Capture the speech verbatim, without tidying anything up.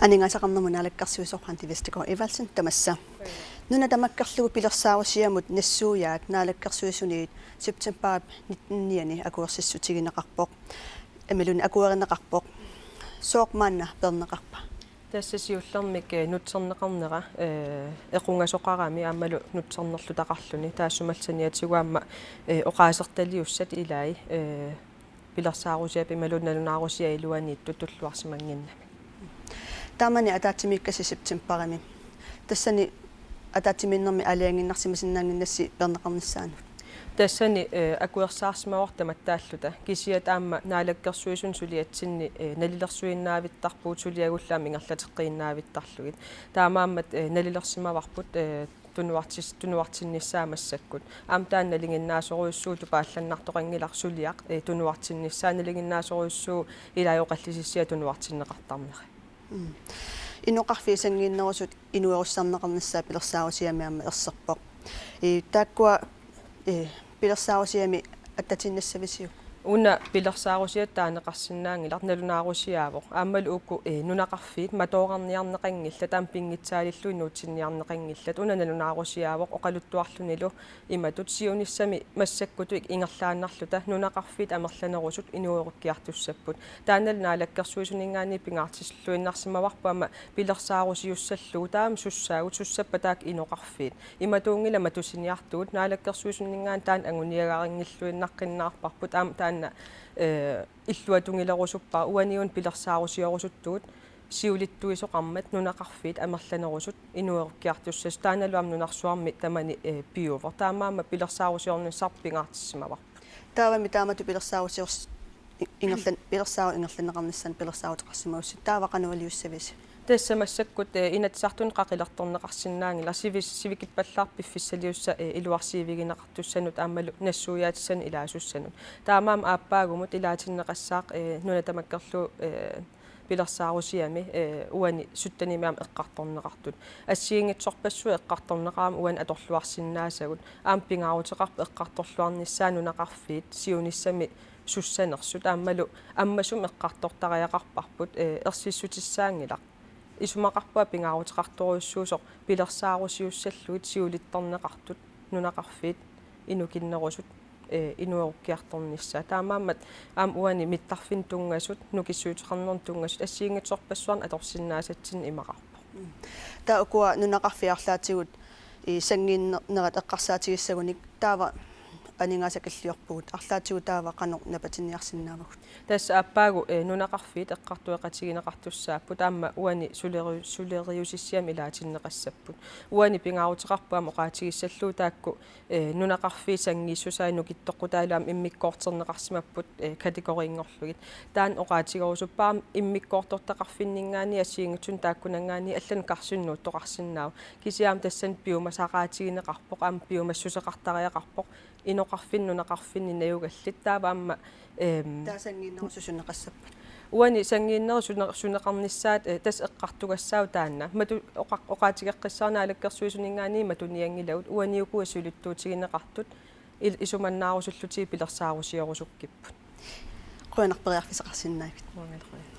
Aningaasaqarnermut naalakkersuisoq Randi Vestergaard Evaldsen, tamassa. Nuna tamakkerlugu pilersaarusiamut nassuiaat Naalakkersuisuniit septembarip nitten-iani akuersissutigineqarpoq. Imaluunniit akuerineqarpoq. Sooq maanna peerneqarpa? Tassa siullermik, eh, nutserneqarnera, eh, equngasoqarami aammalu nutsernerlutaqarluni, taassumalu saniatigut aamma, eh, oqaasertaliussat ilai, eh, pilersaarusiap imaluunniit nalunaarusiap iluaniittut tulluarsimannginnami. Taamani ataatsimiikkasi septembarimi. Tassani ataatsimiinnermi aalajangiinnarsimasinnaannginnassi peerneqarnissaanut? Tassani, eh, akuersaarsimavoq tamattaalluta. Kisianni aamma Naalakkersuisuni suliatsinni, eh, nalilersuinnaavittarpugut, suliagullu aamma ingerlateqqiinnaavittarlugit. Taamaammat, eh, nalilersimavarput, eh, tunuartis-, tunuartinnissaa massakkut. Aamma taanna nalinginnaasorujussuuvoq, tupaallannartoqanngilaq suliaq, eh, tunuartinnissaa, nalinginnaasorujussuuvoq ilai oqallisissiat tunuartinneqartarneri. Mm. Inoqarfiit sanngiinnerusut inuerussarneqarnissaat pilersaarusiami aamma erserpoq. Eh, taakkua, eh, pilersaarusiami attatiinnassavisiuk? Una pilersaarusiata taaneqarsinnaanngilaq, nalunaarusiaavoq. Aammalu uku, eh, nunaqarfiit matoorarniarneqanngillat, aamma pinngitsaalillutik nuutsinniarneqanngillat. Una nalunaarusiaavoq oqaluttuarlunilu imatut siunissami massakkutut ingerlaannarluta nunaqarfiit amerlanerusut inuerukkiartussapput. Taannalu Naalakkersuisuninngaanniit pingaartilluinnarsimavarput aamma pilersaarusiussallugu, taama sussaagut, sussappat taakku inoqarfiit. Imatuunngilaq matusiniartugut, Naalakkersuisuninngaanniit taanna anguniagarinngilluinnaqqinnaarparput, aamma taanna, eh, illuatungilerusuppara, uaniuna pilersaarusiorusuttugut siulittuisoqarmat nunaqarfiit amerlanerusut inuerukkiartussasut, taannalu aamma nunarsuarmi tamani, eh, piuvoq. Taamaammat pilersaarusiornissarput pingaartissimavarput. Taavami taamatut pilersaarusiors-, i-, ingerlan-, pilersaarut ingerlanneqarnissaanut pilersaaruteqarsimagussi, taava qanoq iliussavisi? Tassa massakkut, eh, Inatsisartuni qaqilertorneqarsinnaanngilaq sivis-, sivikippallaartut piffissaliussat, eh, iluarsiivigineqartussanut aammalu nassuiaatissanut ilaasussanut. Taamaammat aappaagumut ilaatinneqassaaq, eh, nuna tamakkerlugu, eh, pilersaarusiami, eh, uani syttenimi aamma eqqartorneqartut. Assigiinngitsorpassuit eqqartorneqarami uani atorluarsinnaasagut. Aamma pingaaruteqarpoq eqqartorluarnissaa nunaqarfiit siunissami sussanersut, aammalu ammasumik eqqartortariaqarparput, eh, ersissutissaanngilaq. Isumaqarpunga pingaaruteqartorujussuusoq pilersaarusiussallugit siulittorneqartut nunaqarfiit inukinnerusut, eh, inuerukkiartornissaat. Taamaammat aamma uani mittarfinnut tunngasut, nukissuteqarnermut tunngasut assigiinngitsorpassuarnik atorsinnaasatsinnik imaqarpoq. Mm. Taava ukua nunaqarfiit arlaatigut, i, sanngiinnerat eqqarsaatigissagunik, taava aningaasakilliorpugut, arlaatigut taava qanoq napatiniarsinnaavagut? Tassa aappaagu, eh, nunaqarfiit eqqartueqatigineqartussaapput, aamma uani suleriu-, suleriusissiami ilaatinneqassapput. Uani pingaaruteqarpoq aamma oqaatigissallugu taakku, eh, nunaqarfiit sanngiissusaat nukittoqqutaalu aamma immikkoortinneqarsimapput, eh, kategoriinngorlugit. Taanna oqaatigerusuppara aamma immikkoortortaqarfinninngaanniit assigiinngitsunik taakkunanngaanniit allanut karsinnut nuuttoqarsinnaavoq. Kisianni aamma tassani piumasaqaatigineqarpoq, aamma piumassuseqartariaqarpoq, inoqarfinni nunaqarfinni najugallit, taava aamma, ehm, taava sanngiinnerusut suneqassappat? Uani sanngiinnerusut sune-, suneqarnissaat, eh, tassa eqqartugassaavoq taanna. Matu-, oqa-, oqaatigeqqissaarnanga Naalakkersuisuninngaanniit matunianngilagut, uani ukua siulittuutigineqartut il-, isumannaarusullutigit pilersaarusiorusukkipput. Qujanaq periarfissaqarsinnaagavit. Qujanaq.